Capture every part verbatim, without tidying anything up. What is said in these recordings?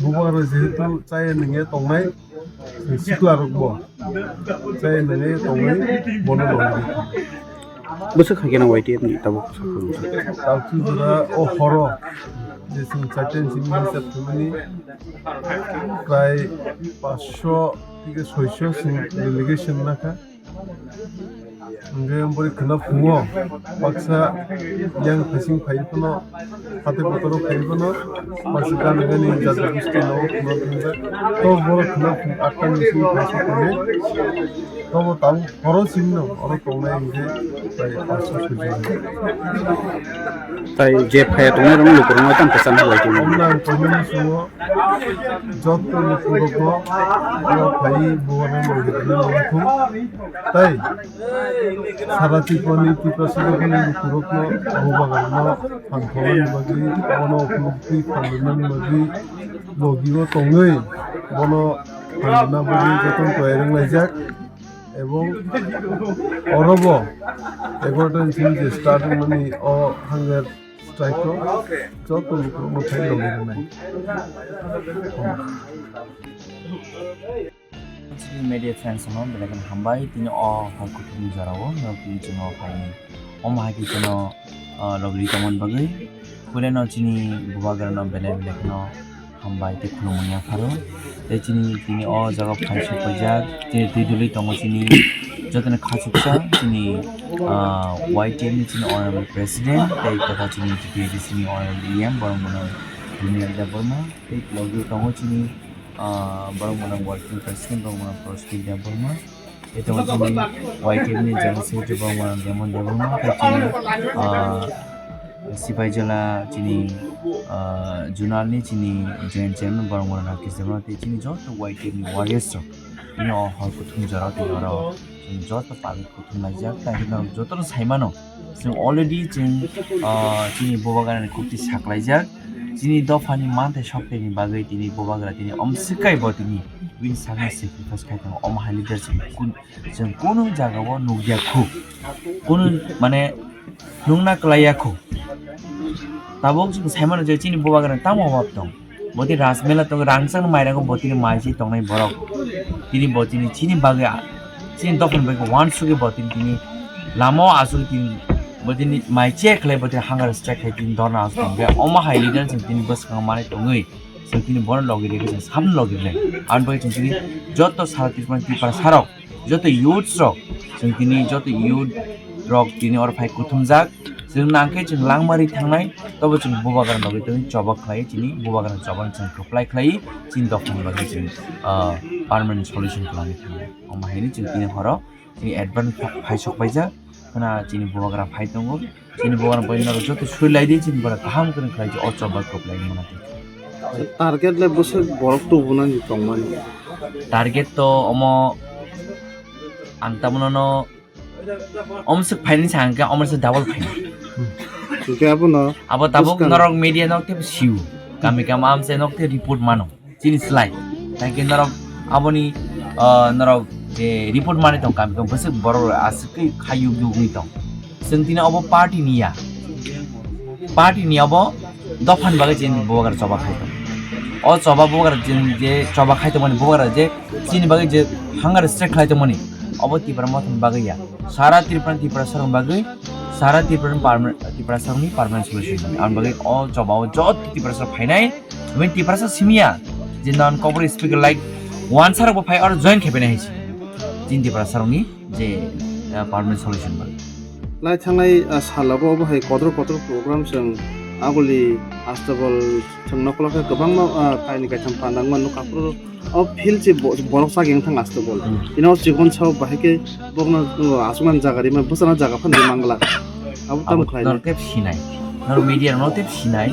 Bubagra jehetu chaya nungya tongnai, sikla rok bo chaya nungya tongnai, bono lobwi. Bwswk hai kheno Y T F ni tabuk sakhung. Tabuk jora o horo je chwng chaiten simi hisab khaimani prai paanch sho theke soi sho chwng delegation nakha. Hingke bori kheno phungo baksa yang phasing phai phano, hatai botoro phai phano, baksa gana gani jati gosti nogo kheno thangkha. To boro kheno phung atta ni simi phai sokoni. Tobo tabuk horo simi no oro tongnai hingke bai paanch sho soi sho. Tai je phaya tongnai rok lukurok no tamo kwchang halai tongmani. Omna ang koinani sungo. Joto lukurokno o phai bubagra logirina nangkuk. Tai sara Tripurani Tiprasa jagani lukurokno bubagrano phan khornani bagwi, bono upulukti phan rwnani bagwi, logi-o tongwi bono phan rwna bagwi jotono tayar wnglaijak. Ebong orobo egaroh ta ni simi je start wngmani o hunger Strike o joto lukurokno phai logi rwnai. Chini media friends no belai kheno hambai, tini o hor kuthumni jora o norok tini chwng o phai ni. Omo hai khe chwng no, ah, logi tongmani bagwi. Puila no chini bubagra no belai belai kheno hambai tei khulumung yapharo. Tei chini, tini o jaga phai sok paijak, chini twi duli tongo chini jotoni khachuksa chini, ah, Y T F ni chini honorable president tei tata chini T P A D C ni honorable E M borok bono Junior Debbarma tei logi tongo chini, ah, borok bono working president borok bono Prospect Debbarma. Ito chini Y T F ni General Secretary borok mano Demon Debbarma, tei chini, ah, Sipaijala chini, ah, Zonal ni chini Joint Chairman borok mano Rakesh Debbarma, tei chini joto Y T F ni warriors rok. Bini o hor kuthum jora tei oro chini joto public kuthum laijak, tei hino joto no saimano. Chwng already chwng, ah, chini bubagrani kukti saklaijak. Chini dophani manthai sokthai ni bagwi tini bubagra tini omsikai bo tini bini sakni sacrifice khai tongo. Omo hai leader chwng kun, chwng kunu jaga o nukya khu. Kunu mane nukna kwlaiya khu. Tabuk chwng saimano je chini bubagrani tamo obab tong. Bo tini rajmela tongo, rangchak ni mairang o bo tini mai se tongnai borok. Tini bo tini chini bagwi a, chini dophani bagwi uansugwi bo tini, tini lama o asugwi tini bo tini mai che khlai bo tini hunger strike khai tini dorna asuk tongkhe. Omo hai leader chwng tini bwskango manwi tongwi chwng tini bono logi rikhe chwng samno logi rwnai. Aboni bagwi chwng tini joto sara Tripura, Tiprasa rok joto youths rok, chwng tini joto youth rok tini oro phai kuthumjak, chwng nangkhe chwng langmari thangnai, tobo chwng bubagrani bagwi tini choba khlai, chini bubagrani choba chwng kwplai khlai, chini dophani bagwi chwng, ah, permanent solution khlai thangnai. Omo haino chwng tini horo chini advance phai sok paijak, khna chini bubagra phai tongo. Chini bubagra bai norok joto sui lai di, chini bubagra kaham kwrwng khlai di, o choba kwplai mano. Target le bwswk borok tubunani tongmani? Target to omo ang tamono no omswk phaini sa hwnkhe omo se double phaini. Hwnkhe abono abo tabuk bwskang norok media nok tei siu. Kami kami amse nok tei report mano. Chini slai. Thank you norok aboni, ah, norok je report mani tong kami kami bwswk borok aswk khe kha yug yug ni tong. Chwng tini obo party ni ya. Party ni obo dophani bagwi chini bubagra choba khai tong. O choba bubagra chini je choba khai tongmani bubagra je chini bagwi je hunger strike khlai tongmani obo Tipra Mothani bagwi ya. Sara Tripura ni Tiprasa rokni bagwi, sara Tripura ni perma-, Tiprasa rokni permanent solution bagwi. Aboni bagwi o choba o joto Tiprasa rok phainai. Bini Tiprasa simiya je non Kokborok speaker like wansa rok bo phai oro join khe bini hai se. Chini Tiprasa rokni je, ah, permanent solution ba. Lai thangnai, ah, salo bo obo hai kotor kotor program chwng Aboni astobol chwng nokla khe kwbangma, ah, kainwi kaitham panda wngmano, aphuru o field se bo-, borok chageng thang astobol. Hmm. Ino chikon sao bahai khe borokno, uh, aswknani jaga rima bwsana jaga phano rwmangla. Abo tamo khlainai. Norok tei sinai. Norok media rokno tei sinai.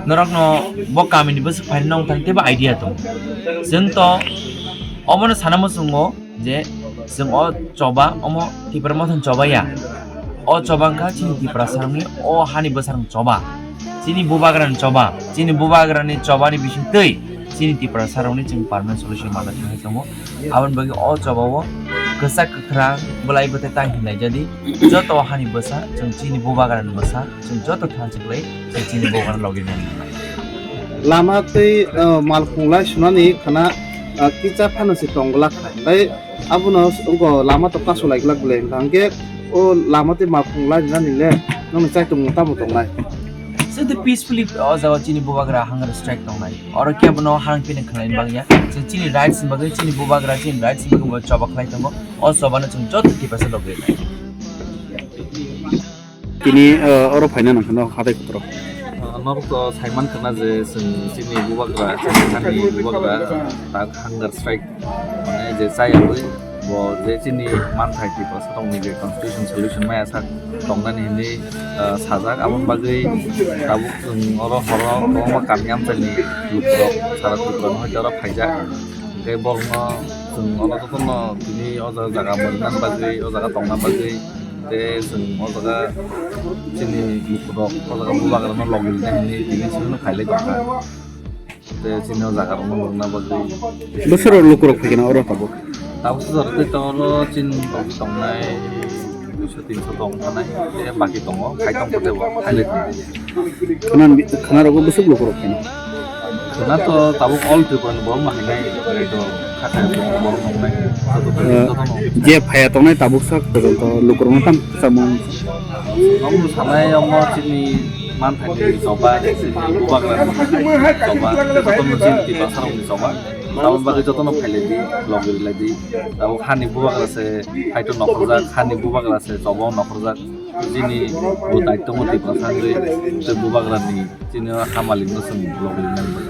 Norokno bo kamini bwswk phainai nong thang teibo idea tongo. Chwng to omono sana muchungo je chwng o choba omo Tipra Mothani choba ya. O choba wngkha chini Tiprasarokni o hani bwsarokni choba. Chini bubagrani choba. Chini bubagrani chobani bisingtwi chini Tiprasarokni chwng permanent solution manna thangwi tongo. Aboni bagwi o chobao kwchak kwkhrang bwlai bwthai ta hinlai jadi. Joto hani bwsa chwng chini bubagrani bwsa. Chwng joto thansa kwlai, chwng chini bubagrano logi nang nangnai. Lama tei, uh, malkhung lai sunani khana, uh, kicha phano se tong glak khai. Tei abono s-, wngkha lama to kasu lai glak bwle, hwnkha hwnkhe o lama tei malkhung lai nani le nokni chaitung tamo tongnai? Chwng tei peacefully o jaga chini bubagra hunger strike tongnai. Oro kebono harang pini khlaini bagya. Chwng chini rights ni bagwi, chini bubagra chini rights ni bagwi bo choba khlai tongo. O chobano chwng joto tipasa logi nai. Tini, uh, oro phaina nang kheno hatai kotoro. Uh, norok to saiman khna je chwng chini bubagra, chini hani bubagra, tak hunger strike, mane je chayagwi bo je chini manthai Tiprasarokni je constitution solution maya sak tongnani hinwi, uh, sajak. Aboni bagwi tabuk chwng oro horo kwbangma kami amchaini lukurok sara Tripura no hoite oro phaijak. Hwnkhe borokno chwng oro jotono tini o jaga, jaga mwrwknani bagwi, o jaga tongna bagwi, tei chwng o jaga chini lukurok o jaga bubagrano logi rwna hinwi tini chwngno khailai tongkha. Tei chini o jagarokno mwrwkna bagwi. Bwswk lukurok phaikhe na oro tabuk? Tabuk swijak tei oro chini tongnai duiso tinso tong thanai, tei baki tongo, khai tong kote bo, khailai tong. Khana, khana rogo bwswk lukurok phano? Khana to tabuk all Tripura ni borok no hinai, ekdom khakha borok nongnai. Joto, eh, joto no. Je phaya tongnai tabuk sak pojonto lukurok no tam samung. Omo sanai omo chini manthai ni choba, chini bubagra ni choba, joto no chini Tiprasa rok ni choba. Tabuk bagwi joto no phailai di, logi rwlai di. Tabuk hani bubagra se phaito nokhorjak, hani bubagra se choba o nokhorjak. Chini bo daityo mo Tiprasa wngwi tei bubagrani chini o hamali no chwng logi nang bai.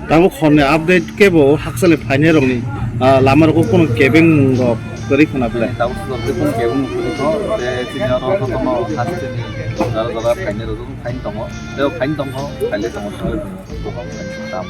Tabuk horni update kebo hakchale phainai rokni, ah, lama rogo kono kebeng rok kwrwi khwna belai. Tabuk swnam tei kono kebeng kwrwi kho, tei chini oro jotono hasteni jora jora phainai rok phain tongo, tei phain tongo, phailai tongo, thangwi tongo, buphang phain tam.